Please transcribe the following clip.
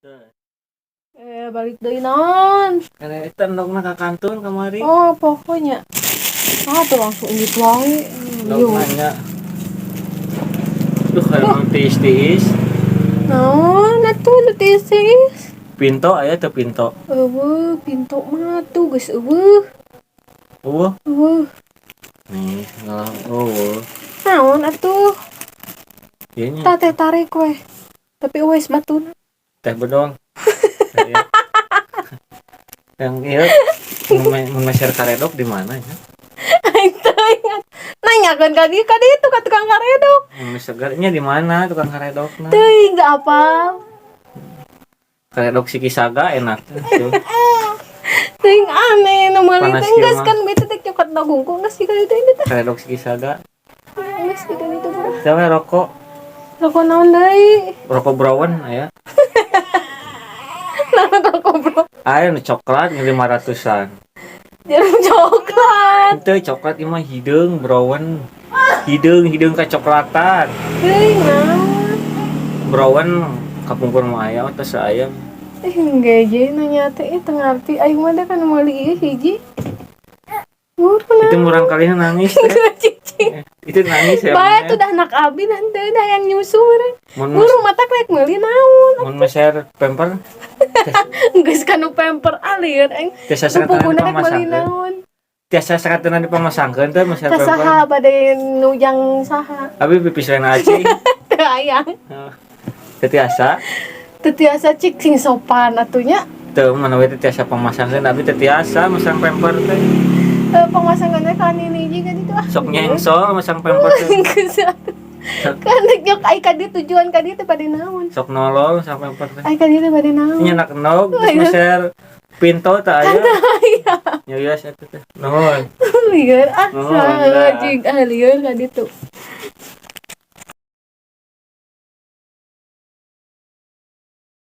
Eh, balik deui naon? Karena eta endogna ka kantun kamari. Oh, pokoknya. Ah, tuh langsung indit wae. Endog Yo. nanya. Duh, kayak tiis-tiis. Naon atuh nu tiis? Pinto aya teu, Pinto? Euweuh, Pinto mah tuh geus euweuh. Euweuh. Euweuh. Nih, ngalah euweuh. Naon atuh? Ieu nya. Tah, teh tarik we. Tapi wes batuna. Teh bedong. Iya. Yang ieu mun meser karedok di mana ya? Aing teu ingat. Nanyakeun ka dieu, ka ditu, ka tukang karedok. Mun segernya di mana tukang karedokna? Teuing, teu apal. Karedok Sikisaga enak tuh. Teuing aneh nu meuli Panas teh kieu geus mah. Kan beta teh nyokot dagungkul geus sih ka ditu ini teh. Karedok Sikisaga. Geus di ditu mah. Siapa rokok? Rokok naon deui? Rokok brown aya. Naon rokok, bro? Aya nu coklat 500-an. Jarum coklat. Itu coklat ieu mah hideung brown. Hideung hideung kacoklatan. Teuing naon? Brown kapungkur mah aya teh aya. Eh, geje nanya teh, teu ngarti aing mah da kan meuli ieu hiji. Buru. Itu murang kali nangis teh. Cicing. Itu nangis ya. Bae tuh dah anak abi nanti dah yang nyusu meureun. Mun Buru mata rek meuli naon? Mun meser pamper. Geus kanu pamper alir aing. Tiasa Nu seratenan pukuna rek meuli dipamasangkeun. Naon? Tiasa seratenan dipamasangkeun teh meser Ka pamper. saha bade nujang saha? Abi pipis lain aci. Teu aya. Teu tiasa. Teu tiasa, cik sing sopan atunya. Teu mana we teu tiasa pamasangkeun, abi teu tiasa masang pamper teh. Eh, pemasangannya kan ini juga itu ah. Sok nyengsol masang pamper teh. Geus atuh. Kan rek nyok ai ka dieu, tujuan ka dieu teh bade naon? Sok nolol masang pamper teh. Ai ka dieu teh bade naon? Nyenak endog Oh, terus iya. meser Pinto teh aya. Nya biasa teh. Nuhun. Lieur ah. Nuhun, dah. Cing ah, lieur ka ditu.